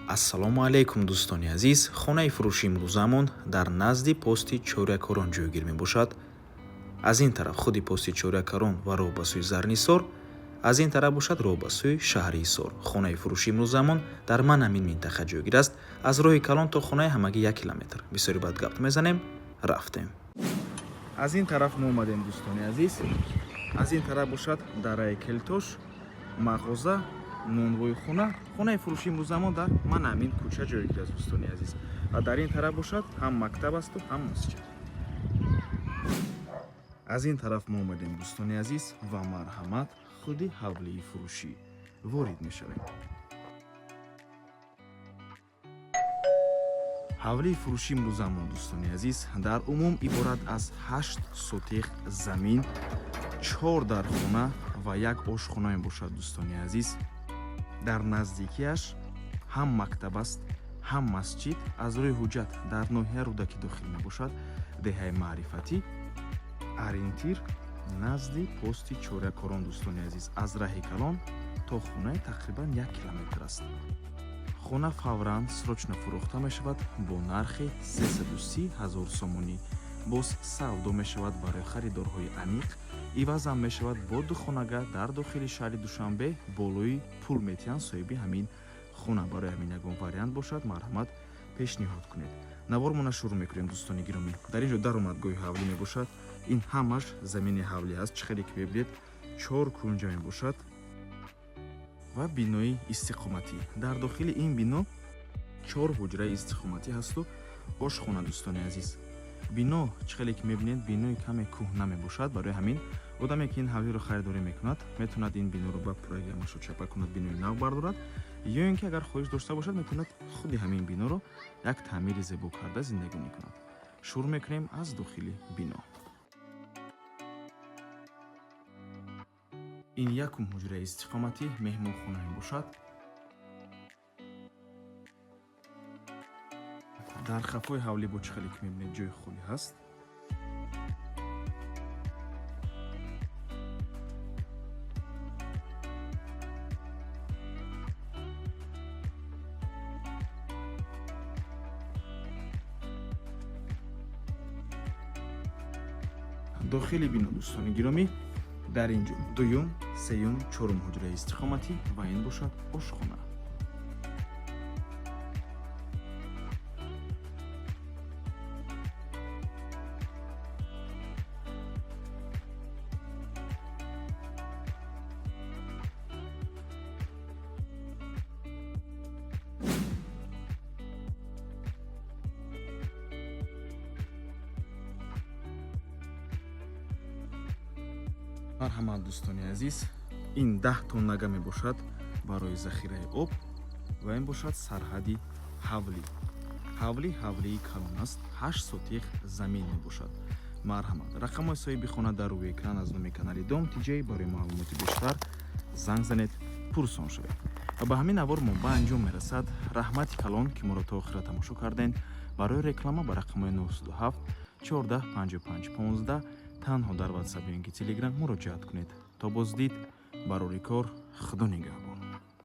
Ассалому алайкум, дӯстони азиз. Хонаи фурӯши имрӯзаамон дар назди пости Чорякорон ҷойгир мебошад. Аз ин тараф худи пости Чорякорон ва роҳ ба сӯи Зарнисор, аз ин тараф бошад роҳ ба сӯи шаҳри Ҳисор. Хонаи фурӯши имрӯзаамон дар ман ҳамин минтақа ҷойгир аст. Аз роҳи калон то хонаи ҳамагӣ 1 километр. Бисёри бад гап мезанем, рафтем. Аз ин тараф мо омадем, дӯстони азиз. Аз ин тараф бошад дараи Келтош, мағоза, нонвойхона. Хонаи фурӯши имрӯзамон дар ман ҳамин кӯча ҷойгир аст, дӯстони азиз. Ва дар ин тараф бошад ҳам мактаб асту ҳам масҷид. Аз ин тараф мо омадем, дӯстони азиз, ва марҳамат, худи ҳавлии фурӯшӣ ворид мешавем. Ҳавлии фурӯши имрӯзамон, дӯстони азиз, дар умум иборат аз 8 сотих замин, чор дархона ва як ошхона мебошад. Дӯстони азиз, дар наздикиаш ҳам мактаб аст, ҳам масҷид. Аз рӯи ҳуҷҷат дар ноҳияи Рӯдакӣ дохил мебошад, деҳаи Маърифатӣ, ориентир назди пости Чорякорон. Дӯстони азиз, аз раҳи калон то хонаи тақрибан 1 километр аст. Хона фавран срочно фурӯхта мешавад бо нархи 330 ҳазор сомонӣ. Боз савдо мешавад барои харидорҳои аниқ, ивазам мешавад бо духонага дар дохили шаҳри Душанбе. Болои пул метиҳанд соҳиби ҳамин хона. Барои ҳамин ягон вариант бошад, марҳамат, пешниҳод кунед. Навормона шурӯъ мекунем, дӯстони гиромӣ. Дар ин ҷо даромадгоҳи ҳавлӣ мебошад. Ин ҳамаш замини ҳавлӣ аст. Чӣ хеле ки мебинед, чор кунҷа мебошад ва бинои истиқоматӣ. Дар дохили ин бино чор ҳуҷраи истиқоматӣ ҳасту ошхона. Дӯстони азиз, бино, чӣ хеле ки мебинед, бинои каме кӯҳна мебошад. Барои ҳамин одаме ки ин ҳавлиро харидорӣ мекунад, метавонад ин биноро ба пурраги ҳамашо чапа кунад, бинои нав бардорад, ё ин ки агар хоҳиш дошта бошад, метавонад худи ҳамин биноро як таъмири зебо карда зиндагонӣ кунад. Шурӯъ мекунем аз дохили бино. Ин якум ҳуҷраи истиқоматӣ, меҳмонхона мебошад. Дар хафои ҳавлӣ бо чӣ хеле ки мебинед, ҷои холӣ ҳаст. Дохили бино, дӯстони гиромӣ, дар ин ҷо дуюм, сеюм, чорум ҳуҷраи истиқоматӣ ва ин бошад ошхона. Марҳамат, дӯстони азиз, ин 10 тоннага мебошад барои захираи об ва ин бошад сарҳади ҳавлӣ. Ҳавлӣ ҳавлии калон аст, 8 сотих замин мебошад. Марҳамат, рақамҳои соҳиби хона дар рӯи экран. Аз номи канали Дом Тиҷей барои маълумоти бештар занг занед, пурсон шавед. Ва ба ҳамин навор мо ба анҷом мерасад. Раҳмати калон, ки моро то охира тамошо кардем. Барои реклама ба рақамҳои 97 14 55 15 танҳо дар Ватсап ё ин ки Телеграм муроҷиат кунед. То боздид, барори кор, Худо нигаҳбон.